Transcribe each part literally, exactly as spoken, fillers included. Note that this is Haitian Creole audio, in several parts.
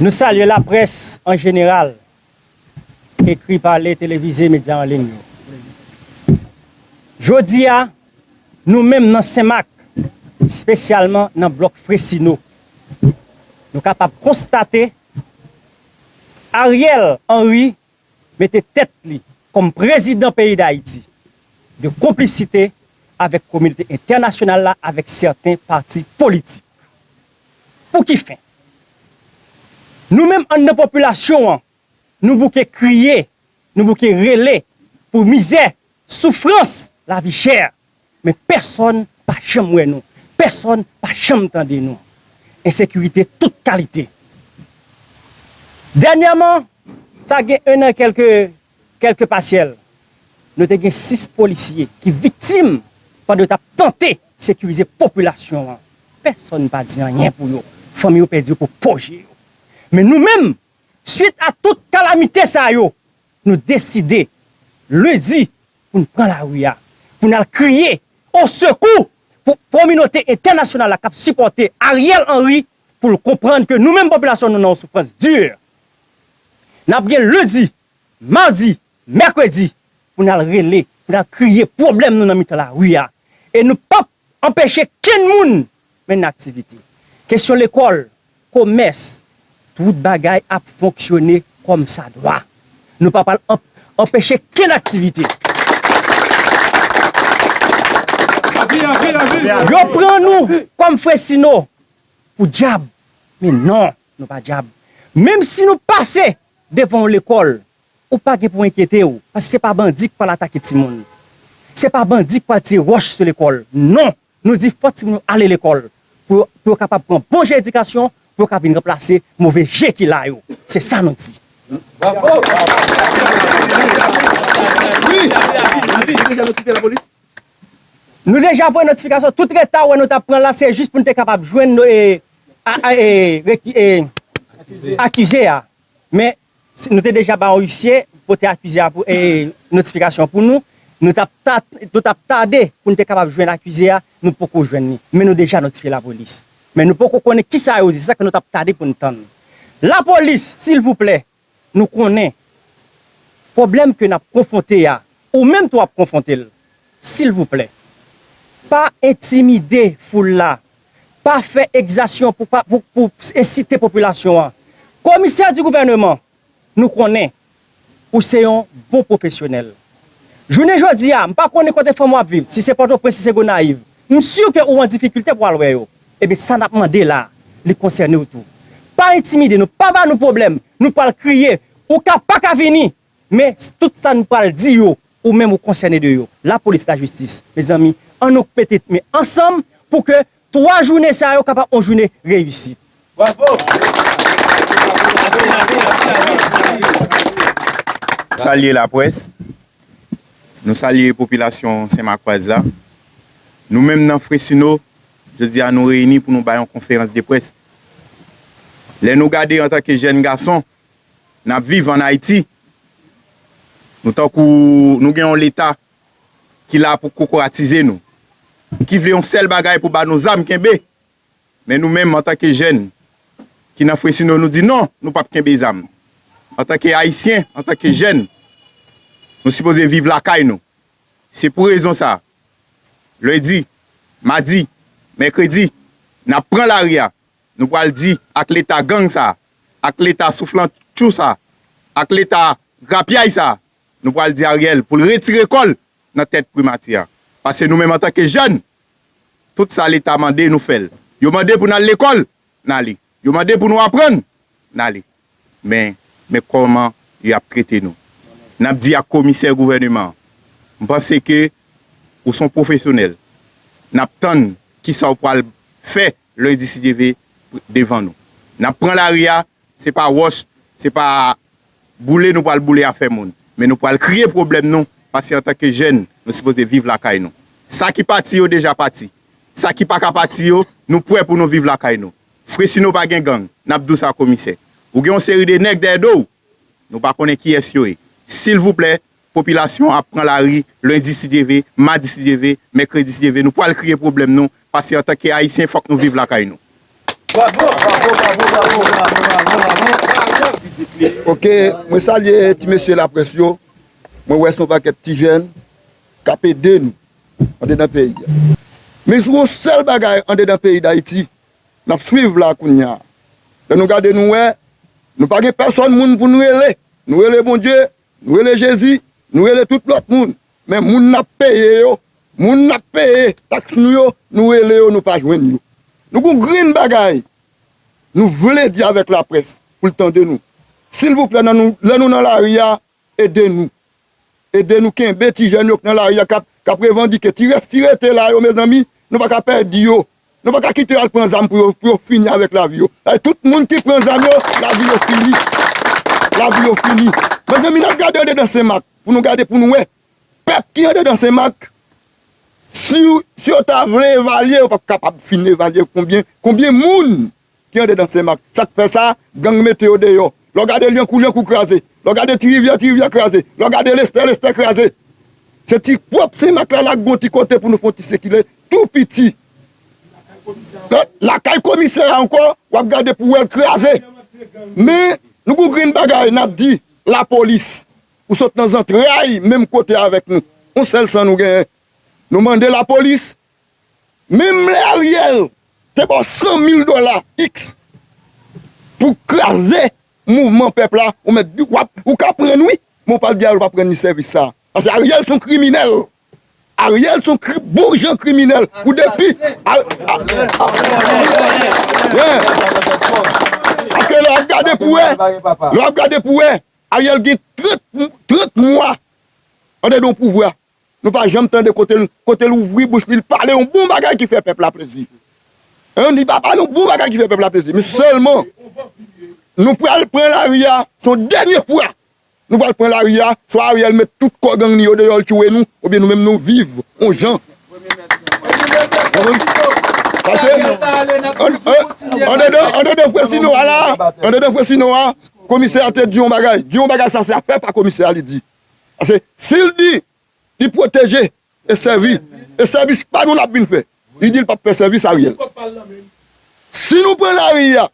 Nou salye laprès an jeneral, ekri, pale, televize, medya an liy yo. Jodi a, nou menm nan Senmak, espesyalman nan blòk Fresino, nou kapab konstate Ariel Henry mete tèt li kòm prezidan peyi Dayiti de konplisite avèk kominote entènasyonal la, avèk sèten pati politik. Pou ki fen? Nou menm anndan popilasyon an, nou bouke kriye, nou bouke rele pou mizè, soufrans, lavi chè. Men pèsonn pa janm wè nou. Pèsonn pa janm tande nou. Ensekirite tout kalite. Dènyèman, sa gen en an kèlke, kèlke pasyèl, nou te gen sis polisye ki viktim pandan yo t ap tante sekirize popilasyon an. Pèsonn pa di anyen pou yo. Fanmi yo pèdi yo pou po je yo. Men nou menm, swit a tout kalamite sa yo, nou deside lendi pou n pran lari a, pou n al kriye osekou pou kominote entènasyonal la k ap sipòte Ariel Henry, pou l konprann ke nou menm popilasyon nou nan yon soufrans di. N ap gen lendi, madi, mèkredi pou n al rele, pou n al kriye pwoblèm nou nan mitan lari a. E nou p ap anpeche kenn moun mennen aktivite. Kesyon lekòl, komès, tout bagay ap fonksyone kòmsadwa. Nou pa pral anp-, anpeche kenn aktivite. Yo pran nou kòm Fresino pou dyab. Men non, nou pa dyab. Menm si nou pase devan yon lekòl, ou pa gen pou enkyete w, paske se pa bandi k pral atake timoun. Se pa bandi k pral tire wòch sou lekòl. Non, nou di fò timoun yo ale lekòl pou, pou yo kapab pran bon jan edikasyon, pou yo ka vin ranplase move je ki la yo. Se sa nou di. Nou deja voye notifikasyon, tout reta w wè nou t ap pran la, se jis pou n te kapab jwenn, e, a, a, e, reki-, e, akize a. Men, si, nou te deja ba yon isye, pote akize a pou, e, notifikasyon pou nou. Nou t ap ta-, nou t ap tade pou n te kapab jwenn akize a, nou poko jwenn li. Men nou deja notifye lapolis. Men nou poko konnen kisa yo di, se sa ke nou t ap tade pou n tann. Lapolis, silvouplè, nou konnen pwoblèm ke n ap konfwonte a, ou menm tou w ap konfwonte l. Silvouplè, pa entimide foul la. Pa fè egzasyon pou, pa, pou, pou ensite popilasyon an. Komisè di gouvèneman, nou konnen ou se yon bon pwofesyonèl. Jounen jodi a, m pa konnen kote fanm w ap viv, si se Pòtoprens, si se Gonayiv. M si ke ou an difikilte pou al wè yo. Ebyen, sa n ap mande la, li konsène w tou. Pa entimide nou, pa ba nou pwoblèm, nou pral kriye. Ou ka pa ka vini, men tout sa n pral di yo, ou menm ou konsène de yo. Lapolis, lajistis, mezanmi, ann nou mete men ansanm pou ke twa jounen sa yo kapab yon jounen reyisit. Bravo! Salye laprès, nou salye popilasyon Senmakwaz la. Nou menm nan Fresino, jodi a nou reyini pou nou bay yon konferans de près. Lè nou gade antanke jèn gason, n ap viv ann Ayiti, nou tankou nou gen yon Leta ki la pou kokoratize nou, ki vle yon sèl bagay pou ba nou zam kenbe. Men nou menm, antanke jèn ki nan Fresno, nou di non, nou p ap kenbe zam. Antanke Ayisyen, antanke jèn, nou sipoze viv lakay nou. Se pou rezon sa, lendi, madi, mèkredi, n ap pran lari a. Nou pral di ak Leta gang sa, ak Leta souflantchou sa, ak Leta grapyay sa, nou pral di Ariel pou l retire kò l nan tèt primati a. Paske nou menm antanke jèn, tout sa Leta mande nou fè l. Yo mande pou n al lekòl, n ale. Yo mande pou nou aprann, n ale. Men, men kòman y ap trete nou. N ap di ak komisè gouvèneman an, m panse ke ou se yon pwofesyonèl. N ap tann kisa w pral fè lendi si Dye ve devan nou. N ap pran lari a, se pa wòch, se pa boule nou pral boule afè moun. Men nou pral kriye pwoblèm nou, paske antanke jèn, nou sipoze viv lakay nou. Sa ki pati yo deja pati. Sa ki pa ka pati yo, nou prè pou nou viv lakay nou. Fresno pa gen gang, n ap di w sa komisè. Ou gen yon seri de nèg dèyè do w, nou pa konnen kiyès yo ye. Silvouplè, popilasyon ap pran lari lendi si Dye ve, madi si Dye ve, mèkredi si Dye ve, nou pral kriye pwoblèm nou, paske antanke Ayisyen, fòk nou viv lakay nou. Ok, mwen salye ti mesye laprès yo. Mwen wè se yon pakèt ti jèn k ap ede nou andedan peyi a. Men si yon sèl bagay andedan peyi Dayiti, n ap swiv la kounye a. Lè nou gade nou wè, nou pa gen pèsòn moun pou nou rele. Nou rele Bondye, nou rele Jezi, nou rele tout lòt moun. Men moun n ap peye yo, moun n ap peye taks nou yo, nou rele yo, nou pa jwenn yo. Nou gon grenn bagay nou vle di avèk laprès pou l tande nou. Silvouplè, nan nou, lè nou nan lari a, ede nou. Ede nou kenbe ti jèn yo k nan lari a k ap, k ap revandike. Ti rès, ti rete la yo, mezanmi, nou pa ka pèdi yo. Nou pa ka kite yo al pran zam pou yo, pou yo fini avèk lavi yo. Tout moun ki pran zam yo, lavi yo fini. Lavi yo fini. Mezanmi, n ap gade andedan Senmak pou nou gade pou nou wè. Pèp ki andedan Senmak, si, si yo ta vle evalye, yo p ap kapab fin evalye konbyen, konbyen moun ki andedan Senmak. Sa k fè sa, gang mete yo deyò. Lè w gade Lyankou, Lyankou kraze. Lè w gade Ti Rivyè, Ti Rivyè kraze. Lè w gade Lestè, Lestè kraze. Se ti pwòp Senmak la, la k gon ti kote pou nou fè yon ti sekile tou piti. Lakay komisè a ankò, w ap gade pou w wè l kraze. Men, nou gon grenn bagay, n ap di, lapolis, ou sot nan zantray menm kote avèk nou. Yon sèl san nou genyen. Nou mande lapolis, menm lè Ariel te ba w san mil dola, iks, pou kraze mouvman pèp la, ou mèt di, w ap, ou ka pran l wi, men w pa di Ariel w pa pran li sèvis sa. Paske Ariel se yon kriminèl. Ariel se yon kri, bon jan kriminèl. Ou depi. A, a, a, yeah. Paske lè w ap gade pou wè, lè w ap gade pou wè, Ariel gen trant, trant mwa andedan yon pouvwa. Nou pa janm tande kote l, kote l ouvri bouch li, l pale yon bon bagay ki fè pèp la plezi. Hein, li pa pale yon bon bagay ki fè pèp la plezi. Men sèlman, nou pral pran lari a, se yon dènye fwa. Nou pral pran lari a, swa Ariel met tout kò gang li yo deyò, l tchwe nou, oubyen nou menm nou viv yon jan. Konprann? Paske, an, an, andedan, andedan Fresno a la, andedan Fresno a, komisè a te di yon bagay. Di yon bagay, sa se afè pa komisè a, li di. Paske si l di, li pwoteje e sèvi, e sèvis pa nou l ap vin fè. Li di l p ap fè sèvis Ariel. Si nou pran lari a,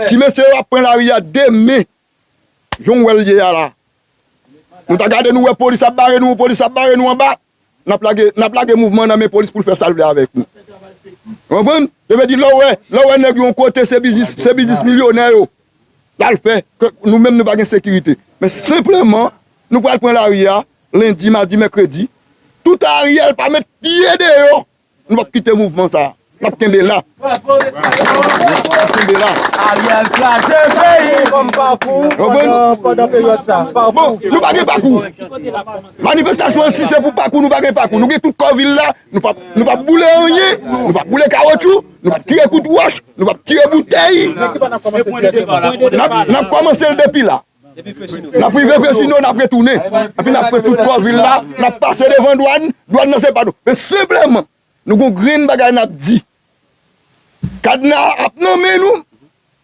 ti mesye yo ap pran lari a demen, jan w wè l ye a la. Nou ta gade nou wè polis ap bare nou, polis ap bare nou anba. N ap lage, n ap lage mouvman nan men polis pou l fè sa l vle avèk nou. Ou konprann? Sa vle di lè w wè, lè w wè nèg yon kote se biznis, se biznis milyonè yo l al fè, ke nou menm nou pa gen sekirite. Men senpleman, nou pral pran lari a, lendi, madi, mèkredi. Toutan Ariel pa met pye deyò, nou p ap kite mouvman sa a. N ap kenbe la. N ap kenbe la. Ariel kraze peyi. Konprann? Pandan, pandan peryòd sa. Bon, nou pa gen pakou. Manifestasyon an, si se pou pakou, nou pa gen pakou. Nou gen tout kò vil la, nou p ap, nou p ap boule anyen, nou p ap boule kawotchou, nou p ap tire kout wòch, nou p ap tire boutèy. N ap, n ap kòmanse l depi la. N ap rive Fresno, n ap retounen. Epi n ap pran tout kò vil la, n ap pase devan dwàn, dwàn nan se pa nou. Men senpleman, nou gon grenn bagay n ap di. Kadna ap nan men nou,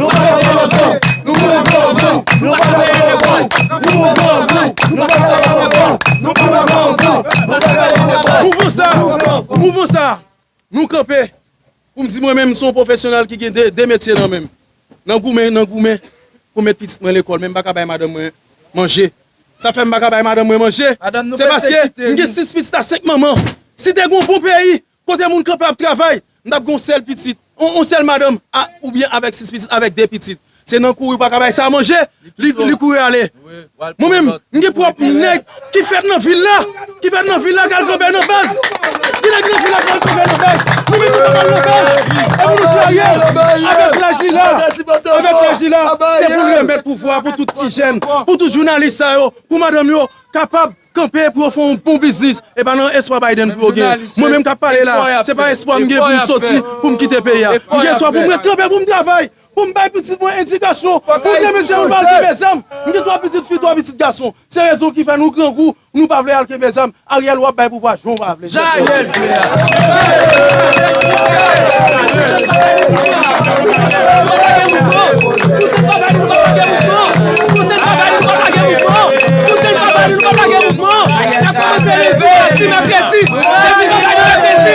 Nou pa ka fè antan. Nou pa ka fè antan. Nou pa ka fè antan. Nou pa ka fè antan. Nou pa ka fè antan. Nou pa ka fè antan. Nou pa ka fè antan. Mouvman sa, mouvman sa, nou kanpe. Pou m di mwen menm, m se yon pwofesyonèl ki gen de, de metye nan men m. Nan goumen, nan goumen pou met pitit mwen lekòl, men m pa ka bay madanm mwen manje. Sa fè m pa ka bay madanm mwen manje, se paske m gen sis pitit a senk manman. Si te gen yon bon peyi, kote moun kanpe ap travay, m t ap gen yon sèl pitit. on, on sèl madanm a, oubyen avèk sis pitit, avèk de pitit. Se nan kouri pa ka bay sa manje, li, li kouri ale. Mwen menm, m gen pwòp nèg ki fèt nan vil la, ki fèt nan vil la, k al kanpe nan baz. Ki nèg nan vil la k al kanpe nan baz. Nou menm nou pa al nan baz. E pou nou fè rèl avèk laj li la. Avèk laj li la. Se pou l remèt pouvwa pou tout ti jèn, pou tout jounalis sa yo, pou madanm yo kapab kanpe pou yo fè yon bon biznis. E pa nan espwa Biden pou yo gen. Mwen menm k ap pale la, se pa espwa m gen pou m soti, pou m kite peyi a. M gen espwa pou m ret kanpe, pou m travay, pou m bay pitit mwen edikasyon, pou demen si yo pa al kenbe zam. M gen twa pitit fi, twa pitit gason. Se rezon ki fè nou grangou, nou pa vle al kenbe zam. Ariel, w ap bay pouvwa jan w pa vle. Jan Ariel vle a. Kote n pa ba li, nou pa lage mouvman. Kote n pa ba li, nou pa lage mouvman. N ap kòmanse lendi, madi, mèkredi. Depi nou lage mèkredi,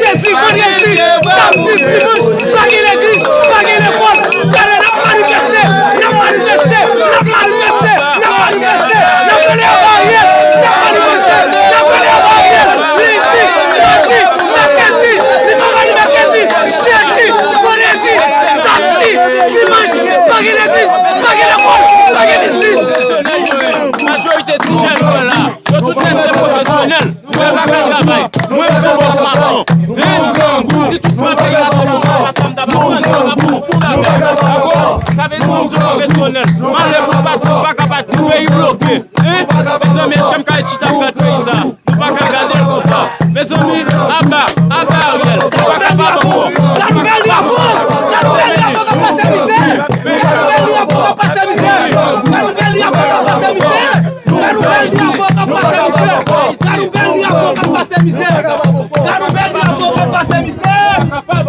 jedi, vandredi, samdi, dimanch, pa gen legliz, pa gen lekòl. Talè n ap manifeste, n ap manifeste, n ap manifeste, n ap manifeste. N ap rele anba Ariel, n ap manifeste, n ap rele anba Ariel. Lendi, madi, mèkredi, li pa ba li mèkredi, jedi, vandredi, samdi, dimanch, pa gen legliz, pa gen lekòl, pa gen biznis. Majorite ti jèn nou wè la, yo tout nèt se pwofesyonèl. Mwen pa ka travay. Mwen se bòs mason. Hein? Si tout fwa peyi a te konsa, pa sa m t ap aprann, m ap pou pou la mè. Dakò? Sa vle di mwen se pwofesyonèl. M ale pou pati, m pa ka pati, peyi bloke. Hein? Mezanmi, èske m ka chita ap gad peyi sa? Nou pa ka gade l konsa. Mezanmi, aba, aba Ariel. Nou pa kapab ankò. Gad bèl drapo! Gad bèl drapo k ap pase mizè! Gad bèl drapo k ap pase mizè! Gad bèl drapo k ap pase mizè! Gad yon bèl drapo k ap pase mizè! Gad yon bèl drapo k ap pase mizè! Gad yon bèl drapo k ap pase mizè!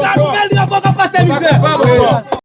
Gad yon bèl drapo k ap pase mizè!